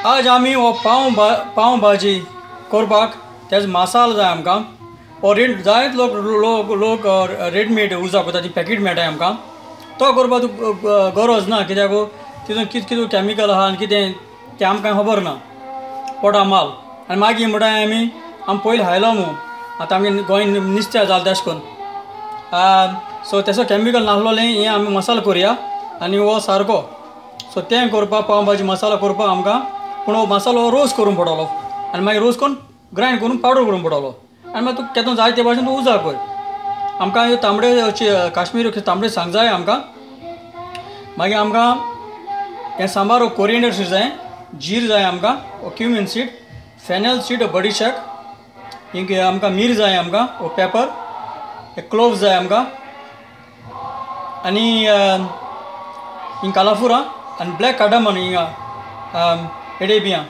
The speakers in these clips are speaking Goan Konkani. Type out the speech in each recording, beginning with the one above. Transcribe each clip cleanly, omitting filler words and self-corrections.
आज आमी हो पाव भाजी करपाक तेजो मसालो जाय आमकां. हो रेड जायत लोक लोक लोक रेडमेड उजा करता, ती पॅकेट मेळटा आमकां. तो करपाक गरज ना, कित्याक तितून कितें कितें कॅमिकल आहा आनी कितें तें आमकां खबर ना. पोटा माल आनी मागीर म्हणटा आमी आमी पयलीं खायलो मू, आतां आमी गोंय निस्त्या जालें तेश करून. सो तेसो कॅमिकल नासलोलें हें आमी मसालो करुया आनी हो सारको. सो तें करपाक पाव भाजी मसालो करपाक आमकां, पूण हो मसालो रोस करूंक पडटलो आनी मागीर रोस करून ग्रायंड करून पावडर करूंक पडटलो आनी मागीर तूं केदो जाय ते भाशेन तूं उजा कर. आमकां ह्यो तांबडे काश्मीर तांबडे सांग जाय आमकां. मागीर आमकां हें सांबार कोरियंडर सीड जाय, जीर जाय आमकां, क्युमिन सीड, फेनल सीड, बडीशेप, हिंग आमकां, मीर जाय आमकां, पेपर, क्लोव्स जाय आमकां, आनी हिंग कालाफुरां आनी ब्लॅक कार्डामन हिंगा एडे बियां,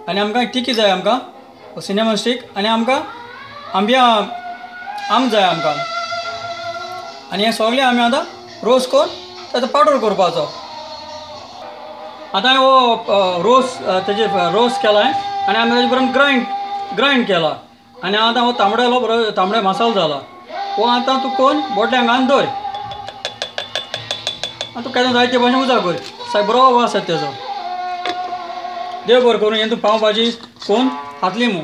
आनी आमकां टिकी जाय आमकां, सिनेमन स्टीक, आनी आमकां आंब्या आम जाय आमकां. आनी हें सगळें आमी आतां रोस करून ताचो पावडर करपाचो. आतां हो रोस तेजे रोस केला आनी आमी ताजे बरोबर ग्रायंड केला आनी आतां हो तांबडेलो बरो तांबडे मसालो जाला. हो आतां तूं कोण बोटल्या घालून दवर आनी तूं केन्ना जाय ते भाशेन उजा कर, सायब बरो वास येता तेजो. देव बरें करूं हें तूं पाव भाजी कोण खातली मू.